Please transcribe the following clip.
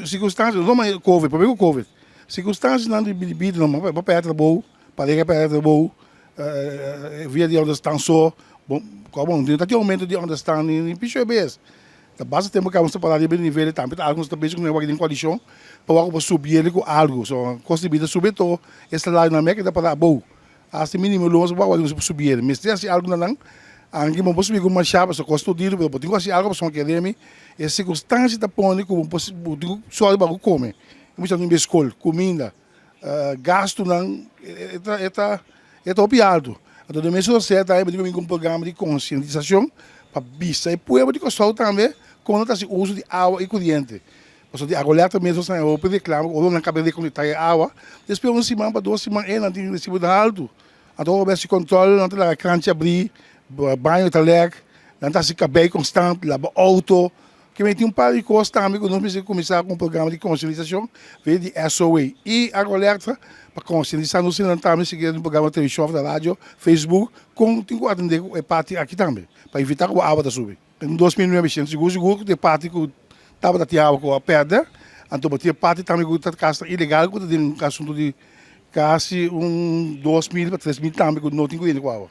Sirkunstansia, no ma covid, prome ku covid, sirkunstansianan di bida no bo pèrdè trabou, pareha pèrdè trabou, via di ònderstan so, bon, komo no ta tin oumento di ònderstan ni pisho e bes. Ta basta tempu kaba nos ta pará riba e nivel ei tambe ta algu nos ta bezig ku wak den koalishon pa wak ku por subi el ku algu. So kos di bida subi to e salarionan meke ta pará abou. Hasta e minimo loon wak nos por subi el. Mester hasi algu na nan anke bo por subi ku mashá pasobra kos tur diru pero bo tin ku hasi algu pasobra kere mi e sirkunstansia ta pone ku bo por bo tin ku sòru pa bo kome. E muchanan tin bai skol, kuminda, gastunan e ta e ta e ta hopi altu. Anto den mes rosé tambe bo tin ku bin ku un programa di konsientisashon pa bisa e pueblo di Kòrsou tambe kon nan ta hasi uso di awa i koriente. Pasobra di Agualerta mes nos haña hopi reklamo ku ora nan kaba di rekonektá e awa, despues un siman pa dos siman e nan tin resibo di haltu. Anto ora bo hasi kòntròl nan ta laga kranchi abrí, baño ta lèk, nan ta hasi kabei konstant, laba outo. Kimen tin un par di kos tambe ku nos mester kuminsá ku un programa di konsientisashon via di SOA i Agualerta pa konsientisá nos hendenan tambe sikiera den un programa di televishon òf na radio, Facebook, kon tin ku atendé ku e parti aki tambe pa evitá ku bo awa ta subi. Den 2009 sigur sigur ku tin e parti ku tabata tin awa ku a pèrdè, anto bo tin e parti tambe ku ta kasnan ilegal ku ta den asuntu di kasi un 2000 pa 3000 tambe ku no tin ku yende ku awa.